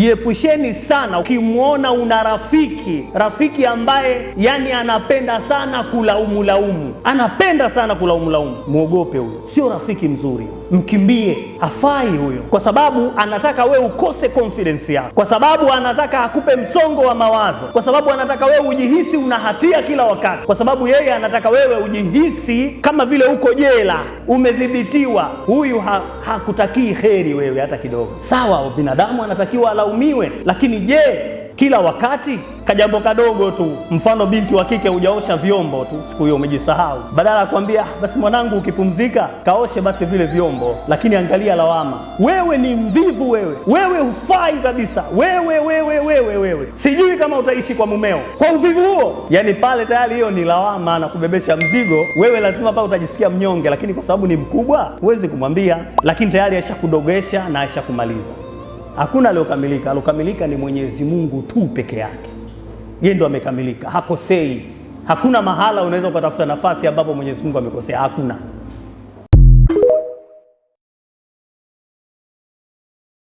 Jiepusheni sana ukimwona una rafiki, rafiki ambaye yani anapenda sana kulaumu laumu, anapenda sana kulaumu laumu, mwogope huyo, sio rafiki mzuri, mkimbie, hafai huyo, kwa sababu anataka we ukose confidence yako, kwa sababu anataka akupe msongo wa mawazo, kwa sababu anataka wewe ujihisi una hatia kila wakati, kwa sababu yeye anataka wewe ujihisi kama vile uko jela, umedhibitiwa. Huyu hakutakii kheri wewe hata kidogo. Sawa, binadamu anatakiwa alaumiwe, lakini je, kila wakati? Kajambo kadogo tu, mfano binti wa kike hujaosha vyombo tu siku hiyo umejisahau, badala ya kuambia basi mwanangu, ukipumzika kaoshe basi vile vyombo, lakini angalia lawama, wewe ni mvivu, wewe wewe hufai kabisa, wewe wewe wewe wewe, sijui kama utaishi kwa mumeo kwa uvivu huo. Yani pale tayari hiyo ni lawama na kubebesha mzigo wewe, lazima pale utajisikia mnyonge, lakini kwa sababu ni mkubwa huwezi kumwambia, lakini tayari ashakudogesha na ashakumaliza. Hakuna aliokamilika. Aliokamilika ni Mwenyezi Mungu tu peke yake, yeye ndo amekamilika, hakosei. Hakuna mahala unaweza ukatafuta nafasi ambapo Mwenyezi Mungu amekosea, hakuna.